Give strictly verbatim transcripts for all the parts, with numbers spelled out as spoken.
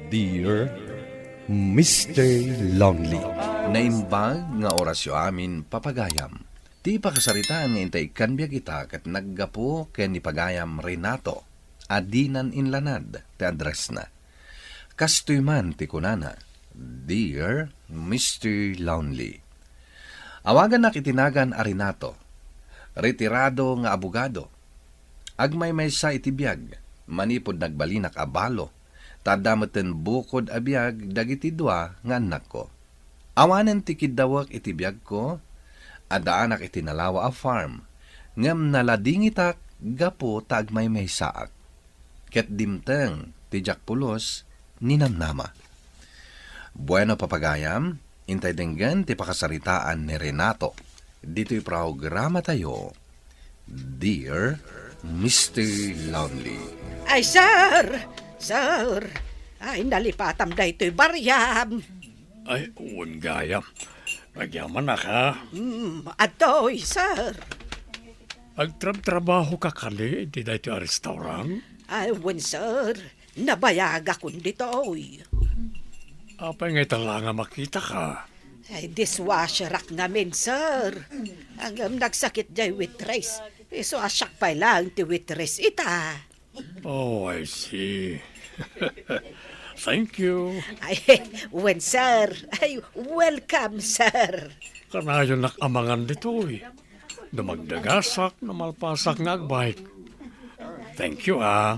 Dear Mister Lonely. Naimbag nga orasyo amin, papagayam. Ti pakasaritaan nga intay ikkan biag ita ket naggapu ken ni pagayam Renato a dinan inlanad ti addressna. Kastoy man ti kunana, "Dear Mister Lonely." Awagannak iti nagan a Renato, retirado nga abogado. Agmaymaysa iti biag, manipud nagbalinak a balo, ta adda metten bukod a biag dagiti dua nga annakko. Awanen ti kiddawek iti biagko, addaanak iti nalawa a farm, ngem naladingitak gapu ta agmaymaysaak. Ket dimteng ti diak pulos ninamnama. Bueno, papagayam, intay denggen ti pakasaritaan ni Renato ditoy programatayo, Dear Mister Lonely. Ay, sir! Sir! Ay, nalipatam daytoy bariam. Ay, wen gayam. Agyamanak, ha? Hmm, adtoy, sir. Agtrabtrabaho ka kadi iti daytoy a restaurant? Ay, wen, sir. Nabayagakon ditoy. Apay nga ita la nga makitaka? Ay, dishwasherak ngamin, sir. Ngem nagsakit jay waitress. Isu a siak pay laeng ti waitress ita. Oh, I see. Thank you. Ay, wen, sir. Ay, welcome, sir. Kanayon nak amangan ditoy. No magdagasak, no malpasak nga agbike. Thank you, ah.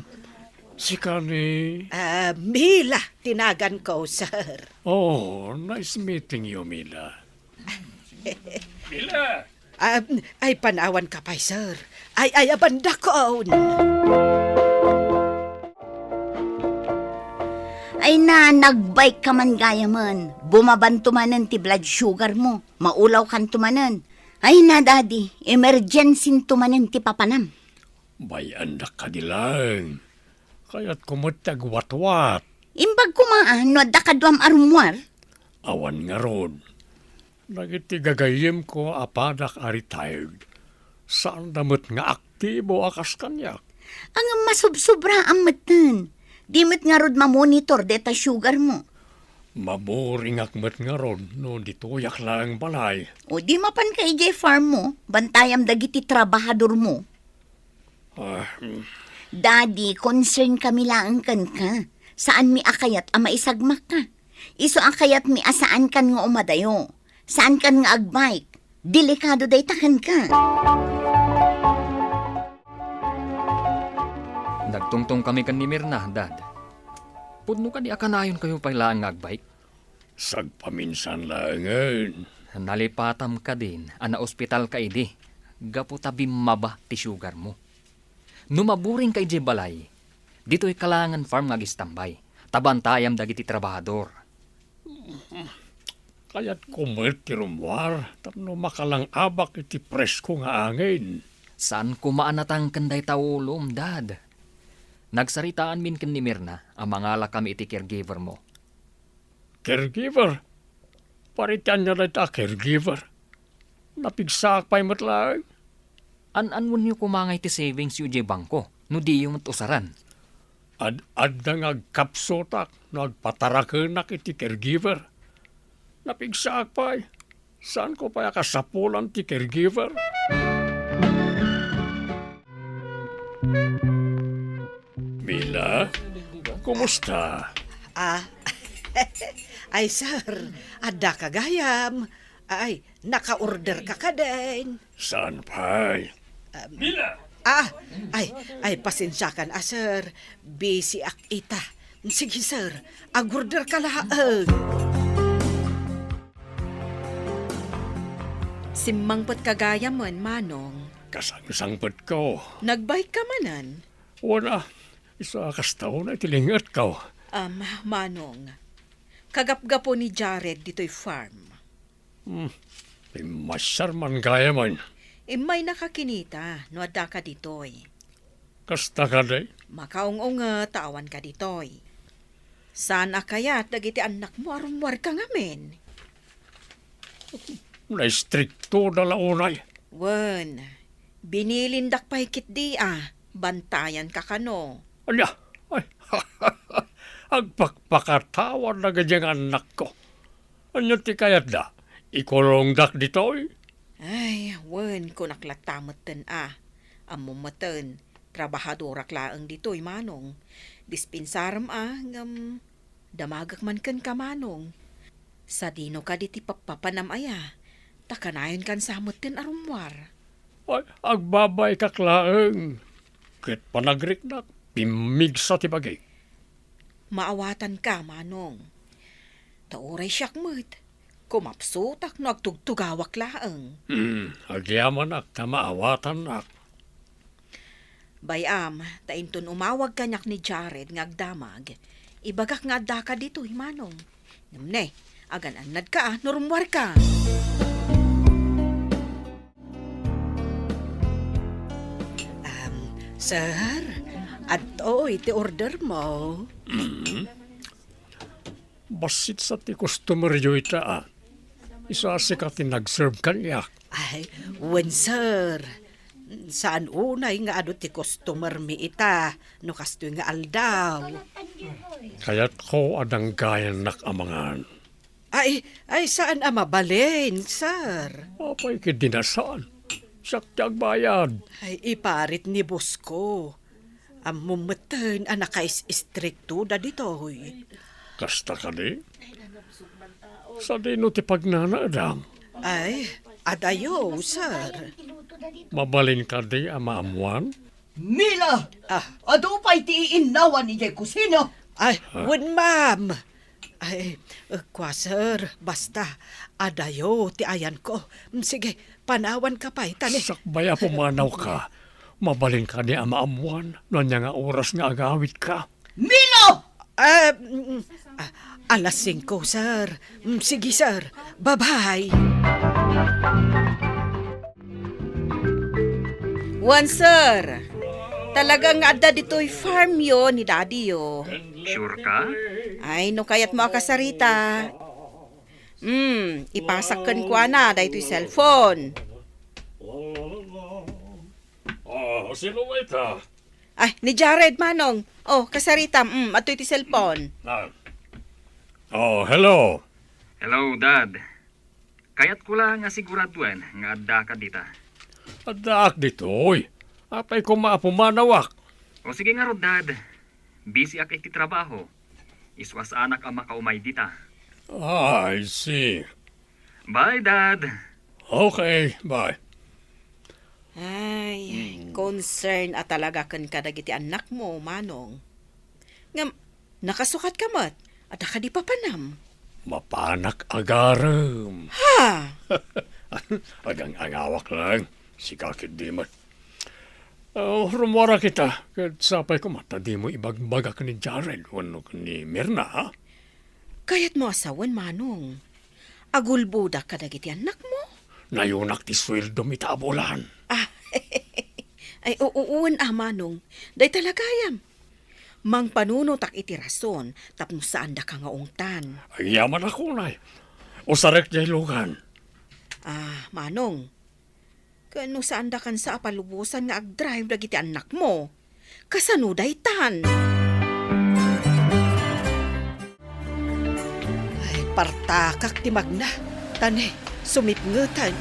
Sika ni Ah, Mila, ti naganko, sir. Oh, nice meeting you, Mila. Mila! Ah, ay, panawanka pay, sir. Ay, ay, abandakon. Ay na, nagbike ka man gayamen. Bumabanto manen ti blood sugar mo. Maulawkanto manen. Ay na, Daddy, emergency-nto manen ti papanam. Bay-andak kadi laeng. Kayatko met ti agwatwat. Imbag koma a no adda kaduam a rummuar. Awan ngarud. Dagiti gagayyemko a padak a retired, saanda met nga aktibo a kas kaniak. Ngem masubsobraam metten. Di met ngarud mamonitor deta sugar mo. Maburingak met ngarud no ditoyak laeng balay. O di mapanka idiay farm mo, bantayam dagiti trabahador mo. Ah, mm. Daddy, concern kami laeng kenka. Saanmi a kayat a maisagmakka. Isu a kayatmi a saankan nga umadayo. Saankan nga agbike. Delikado dayta kenka. Nagtungtong kami ken ni Mirna, Dad. Pudno kadi a kanayonkayo pay laeng nga agbike? Sagpaminsan laengen. Nalipatam kadin a naospitalka idi, gapu ta bimmaba ti sugar mo. No maburingka idiay balay, ditoyka laengen farm nga agistambay, ta bantayam dagiti trabahador. Kayatko met ti rummuar tapno makalangabak iti presko nga angin. Saan koma a natangken dayta ulom, Dad. Nagsaritaanmin ken ni Mirna a mangalakami iti caregiver mo. Caregiver? Pari ti ania dayta a caregiver? Napigsaak pay met laeng. An-anwenyo koma nga iti savingsyo idiay bangko, no diyo met usaran. Ad-adda nga agkapsutak no agpatarakenak iti caregiver. Napigsaak pay. Saanko pay a kasapulan ti caregiver? Mila, kumusta? Ah, ay, sir, adda ka gayam. Ay, naka-order ka kadin. Saan pay? Mila! Ah, ay, ay, pasensiakan, ah, sir. Busy ak ita. Sige, sir, ag-order ka laeng. Simmangpet ka gayamen, Manong. Kasangsangpetko. Nagbike ka manen? Wen a, isu a kasta unay ti lingetko. Am, Manong, kagapgapu ni Jared ditoy farm. Hmm, pimmasyar man gayamen. Immaynaka kinita no addaka ditoy. Kasta kadi? Makaung-unget ta awanka ditoy. Saan a kayat dagiti annakmo a rummuarka ngamin? Naistriktoda la unay. Wen, binilindak pay ketdi a bantayanka kano. Ania? Ay, Agpakpakatawa dagiti nga annakko. Ania ti kayatda? Ikulongdak ditoy? Ay, wen, kunak latta metten a. Ammom metten, trabahadorak laeng ditoy, Manong. Dispensarem a, ngem damagek man kenka, Manong. Sadino kadi ti pappapanam aya? Ta kanayonkan sa metten a rummuar. Ay, agbabaikak laeng. Ket panagriknak, pimmigsa ti bagik. Maawatanka, Manong. Ta uray siak met, kumapsutak no agtugtugawak laeng. Hmm, agyamanak ta maawatannak. Bay-am, ta inton umawag kaniak ni Jared nga agdamag, ibagak nga addaka ditoy, Manong. Ngem ne, agan-annadka a no rummuarka. Um, sir, adtoy ti order mo. Mm. Bassit sa ti customer-yo ita, a. Isu a sika ti nag-serve kaniak. Ay, wen, sir. Saan unay nga adu ti customer-mi ita, no kastoy nga aldaw. Kayatko a danggayannak a mangan. Ay, ay, saan a mabalin, sir. Apay, ket di na saan. Siak ti agbayad. Ay, iparit ni boss-ko. Ammom metten a nakais-istrikto dagitoy. Kasta kadi? Sadino ti pagnanaedam? Ay, adayo, sir. Mabalin kadi a maammuan? Mila! Ah. Adu pay ti iinnawan idiay kusina? Ay, ah, wen, ma'am. Ay, eh, kua, sir, basta, adayo ti ayanko. Mm, sige, panawanka pay, ta ni- Sakbay a pumanawka, mabalin kadi a maammuan no ania nga oras nga agawidka? Milo! Ah, mm, ah, alas singko, sir. Mm, sige, sir. Bye-bye. Wen, sir. Talaga nga adda ditoy farm-yo ni daddy-yo. Sure ka? Ay, no kayatmo a kasarita. Hmm, ipasak kenkuana daytoy cellphone. Ah, sino ita? Ay, ni Jared, Manong. Oh, kasarita, hmm, adtoy ti cellphone. Ah. Oh, hello. Hello, Dad. Kayatko la nga siguraduen nga addaka dita. Addaak ditoy. Apay koma a pumanawak? O sige ngarud, Dad. Busyak iti trabaho. Isu a saanak a makaumay dita. Ah, I see. Bye, Dad. Okay, bye. Ay, hmm, concern a talaga ken kadagiti annakmo, Manong. Ngem, nakasukatka met. Adda kadi papanam? Mapanak agarem. Ha? Agang-angawak lang. Sika ketdi met. Oh, rummuarak ita. Ket sapay koma ta dimo ibagbagak ni Jared wenno ni Mirna, ha? Kayatmo a sawen, Manong. Agulbodak kadagiti annakmo? Nayunak ti sueldom ita a bulan. Ah, ay, oo, wen a, Manong. Dayta la gayam. Mangpanunotak iti rason tapno saandaka nga ungtan. Agyamanak unay. Usarek diay lugan. Ah, Manong, ken no saandakansa a palubosan nga agdrive dagiti annakmo, kasano daytan? Ay, partakak ti magna, ta ne, sumipngeten.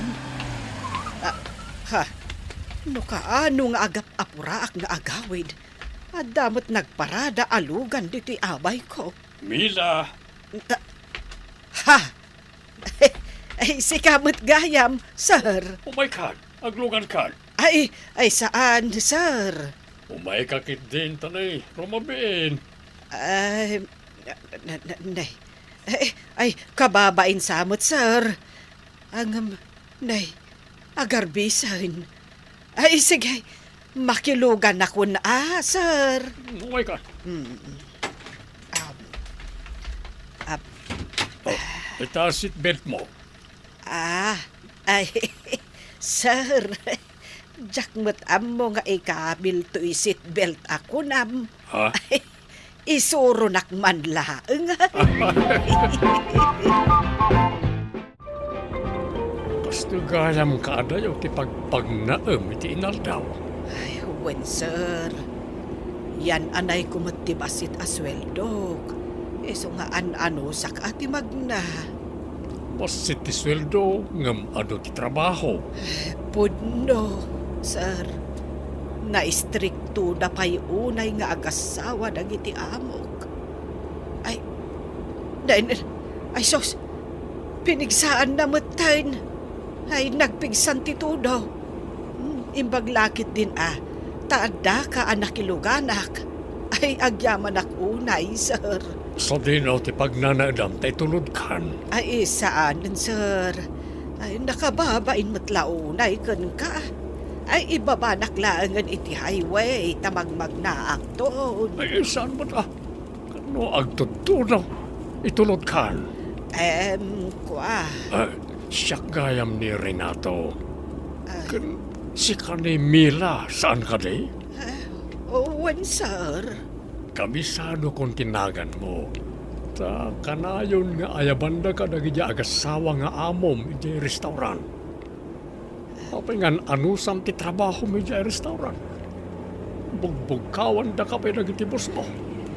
Ah, ha, no kaano nga agap-apuraak nga agawid, adda met nagparada a lugan ditoy abayko. Mila! Ta-, ha! Ay, sika met gayam, sir. Umaykan, aglugankan. Ay, ay, saan, sir. Umayka ketdin, ta ne, rumabiin. Ay, na, na, na, nay. Ay, ay, kababain sa met, sir. Ngem, nay, agarbisen. Ay, sige. Makiluganakon a, sir. Umayka. Mm. Um, ap- Oh, ita seatbelt mo. Ah, ay, sir. Diak met ammo nga ikabil toy seatbelt a kunam. Ha? Isuronak man laeng. Kastoy gayam kaadayo ti pagpagnaem iti inaldaw. Ay, wen, sir. Yan-anayko met ti bassit a sueldok. Isu nga an-anusak a ti magna. Bassit ti sueldo, ngem adu ti trabaho. Pudno, sir. Naistrikto da pay unay nga agassawa dagiti amok. Ay, den, ay sus, pinigsaanna metten. Ay, nagpigsan ti todo. Hmm, imbag la ketdin a, ta addaka a nakiluganak. Ay, agyamanak unay, sir. Sadino ti pagnanaedam ta itulodkan? Ay, saan, sir. Ay, nakababain met la unay kenka. Ay, ibabanak laengen iti highway ta magmagnaakton. Ay, saan met a? Kano agtudtudo? Itulodkan? Em, kua. Ah, siak gayam ni Renato. Ah. Ken sika ni Mila, saan kadi? Ah, wen, sir. Kabisadokon ti naganmo. Ta kanayon nga ayabandaka dagiti agassawa nga amom idiay restaurant. Apay nga an-anusam ti trabahom idiay restaurant? Bugbugkawandaka pay dagiti bossmo.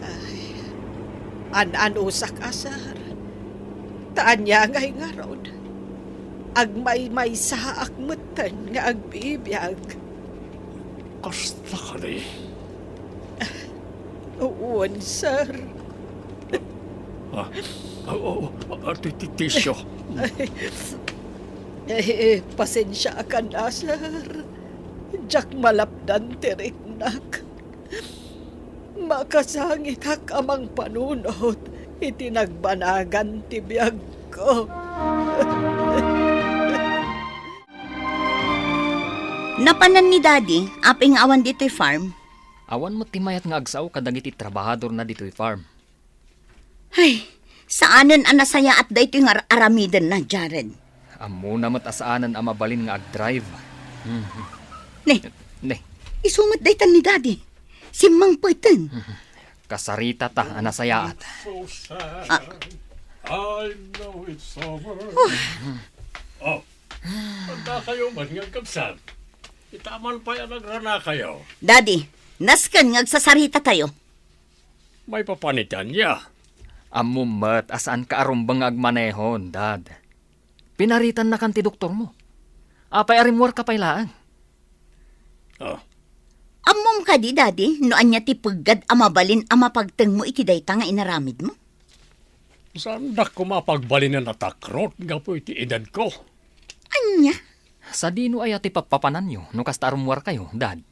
Ay, an-anusak a, sir. Ta ania ngay ngarud? Agmaymaysaak metten nga agbibiag. Kasta kadi? Wen, sir. Ah, ah, ah, ah, ti-, ti-, tisyo. Eh, pasensiaakan a, sir. Diak malapdan ti riknak. Makasangitak a mangpanunot iti nagbanagan ti biagko. Napanan ni Daddy, apay nga awan ditoy farm? Awan met ti mayat nga agsao kadagiti trabahadorna ditoy farm. Ay, saanen a nasayaat daytoy nga ar-, aramidenna, Jared. Ammona met a saanen a mabalin nga agdrive. Mhm. Ne. Ne. Isu met daytan ni Daddy. Simmangpeten. Mhm. Kasaritata a nasayaat. So sad. Ah. I know it's over. Oh. Andakayo man nga agkabsat. Ita man pay a nagranakayo. Daddy, nasken nga agsasaritatayo. Maipapan iti ania? Ammom met a saanka a rumbeng nga agmanehon, Dad. Pinaritannakan ti doktormo. Apay a rimmuarka pay laeng? Ah. Ammom kadi, Daddy, no ania ti peggad a mabalin a mapagtengmo iti dayta nga inaramidmo? Saandak koma a pagbalinen a takrot gapu iti edadko. Ania? Sadino aya ti pappapananyo no kasta a rummuarkayo, Dad?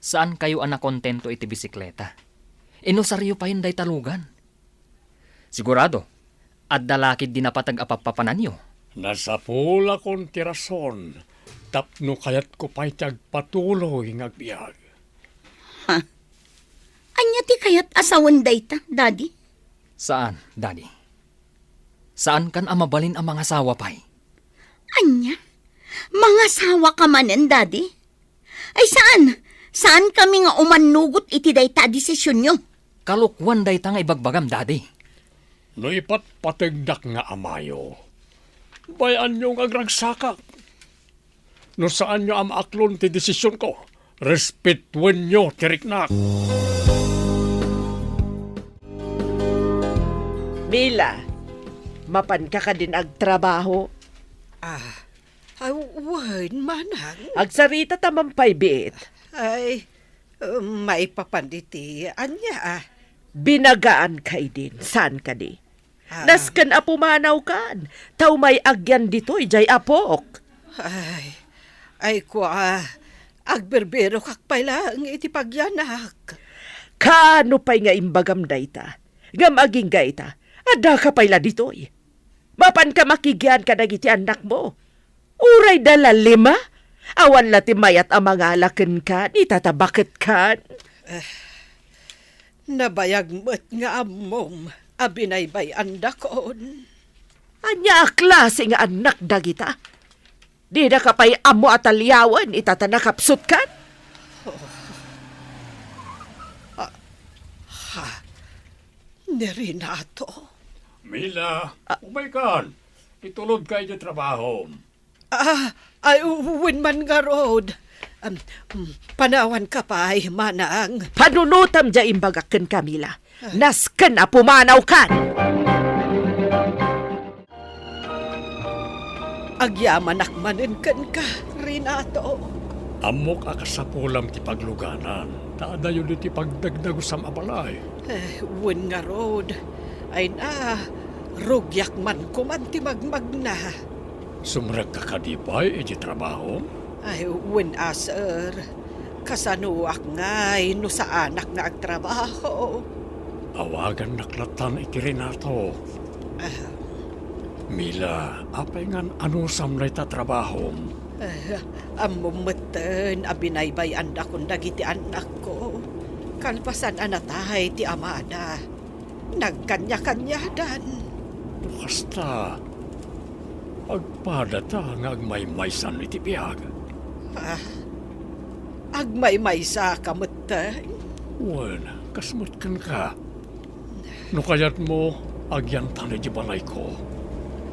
Saankayo a nakontento iti bisikleta? Inusaryo payen dayta lugan. Sigurado, adda la ketdi napateg a pappapananyo. Nasapulakon ti rason tapno kayatko pay ti agpatuloy nga agbiag. Ha? Ania ti kayat a sawen dayta, Daddy? Saan, Daddy. Saankan a mabalin a mangasawa pay. Ania? Mangasawaka manen, Daddy? Ay, saan? Saankami nga umannugot iti dayta a desisionyo? Kalokuan dayta nga ibagbagam, Daddy. No ipatpategdak nga amayo, bay-anyo nga agragsakak. No saanyo a maaklon ti desisionko, respetuenyo ti riknak. Mila, mapanka kadin agtrabaho? Ah, ah, wen, manang. Agsarita ta man pay biit. Ay, eh, maipapan iti ania, ah? Binagaan kaydin, saan kadi? Ah. Nasken a pumanawkan, ta umay agyan ditoy jay apok. Ay, ay, kua, agbirbirokak pay laeng iti pagyanak. Kaano pay nga imbagam dayta? Ngem agingga ita, addaka pay la ditoy. Mapanka makigyan kadagiti annakmo. Uray da la lima, awan la ti mayat a mangala kenka, ni tata baketkan. Eh, nabayag met nga ammom a binaybay-andakon. Ania a klase nga annak dagita? Didaka pay ammo a taliawen ita ta nakapsutkan? Oh. Ah, ha? Ni Renato? Mila, ah, umaykan. Itulodka iti trabahom. Ah, ay, wen man ngarud. Am, mm, panawanka pay, manang. Panunotam diay imbagak kenka, Mila. Ah. Nasken a pumanawkan! Agyamanak manen kenka, Renato. Ammok a kasapulam ti pagluganan, ta adayo ditoy pagdagdagusam a balay. Eh, wen ngarud. Ay na, rugiak man koman ti magmagna. Sumrekka kadi pay iti trabahom? Ay, wen a, sir. Kasanoak ngay no saanak nga agtrabaho? Awagannak latan iti Renato. Ah. Mila, apay ngan anusam dayta trabahom? Ah, ammom metten a binaybay-andakon dagiti annakko. Kalpasan a natay ti amada, nagkaniakaniadan. No kasta, agpadata nga agmaymaysan iti biag. Ah, agmaymaysaka metten? Wen, kas met kenka. No kayatmo, agyantan iti balayko.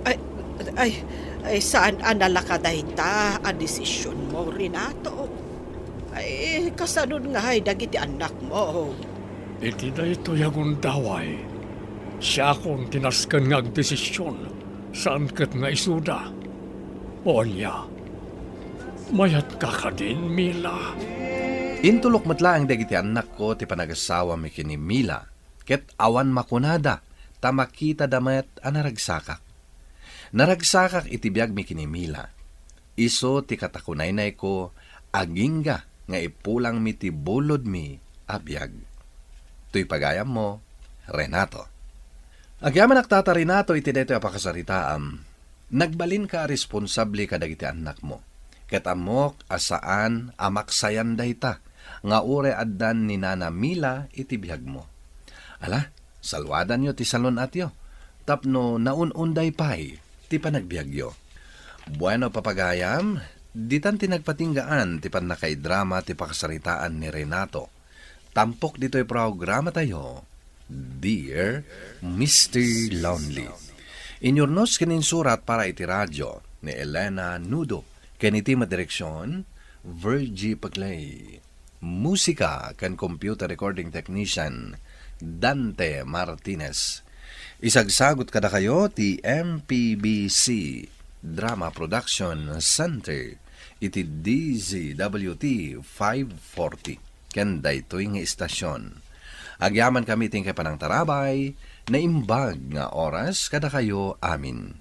Ay, ay, ay, saan a nalaka dayta a desisionmo, Renato? Ay, kasanon ngay dagiti annakmo? Iti daytoy a gundaway, siakon ti nasken nga agdesision, saan ket nga isuda. O ania, mayatka kadin, Mila? Intulok met laeng dagiti annakko ti panagasawami ken ni Mila, ket awan makunada ta makitada met a naragsakak. Naragsakak iti biagmi ken ni Mila. Isu ti katakunaynayko agingga nga ipulangmi ti bulodmi a biag. Toy pagayammo, Renato. Agyamanak, Tata Renato, iti daytoy a pakasaritaam. Nagbalinka a responsable kadagiti annakmo, ket ammok a saan a maksayan dayta nga uray addan ni Nana Mila iti biagmo. Ala, saluadanyo ti salun-atyo tapno naun-unday pay ti panagbiagyo. Bueno, papagayam, ditan ti nagpatinggaan ti pannakaidrama ti pakasaritaan ni Renato. Tampok ditoy programatayo, Dear Mister Lonely. Inyurnos ken insurat para iti radio ni Elena Nudo, ken iti madireksion, Virgie Paclay. Musika ken computer recording technician, Dante Martinez. Isagsagut kadakayo ti M P B C Drama Production Center iti D Z W T five forty ken daytoy nga istasion. Agyamankami iti inkay panangtarabay, naimbag nga oras kadakayo amin.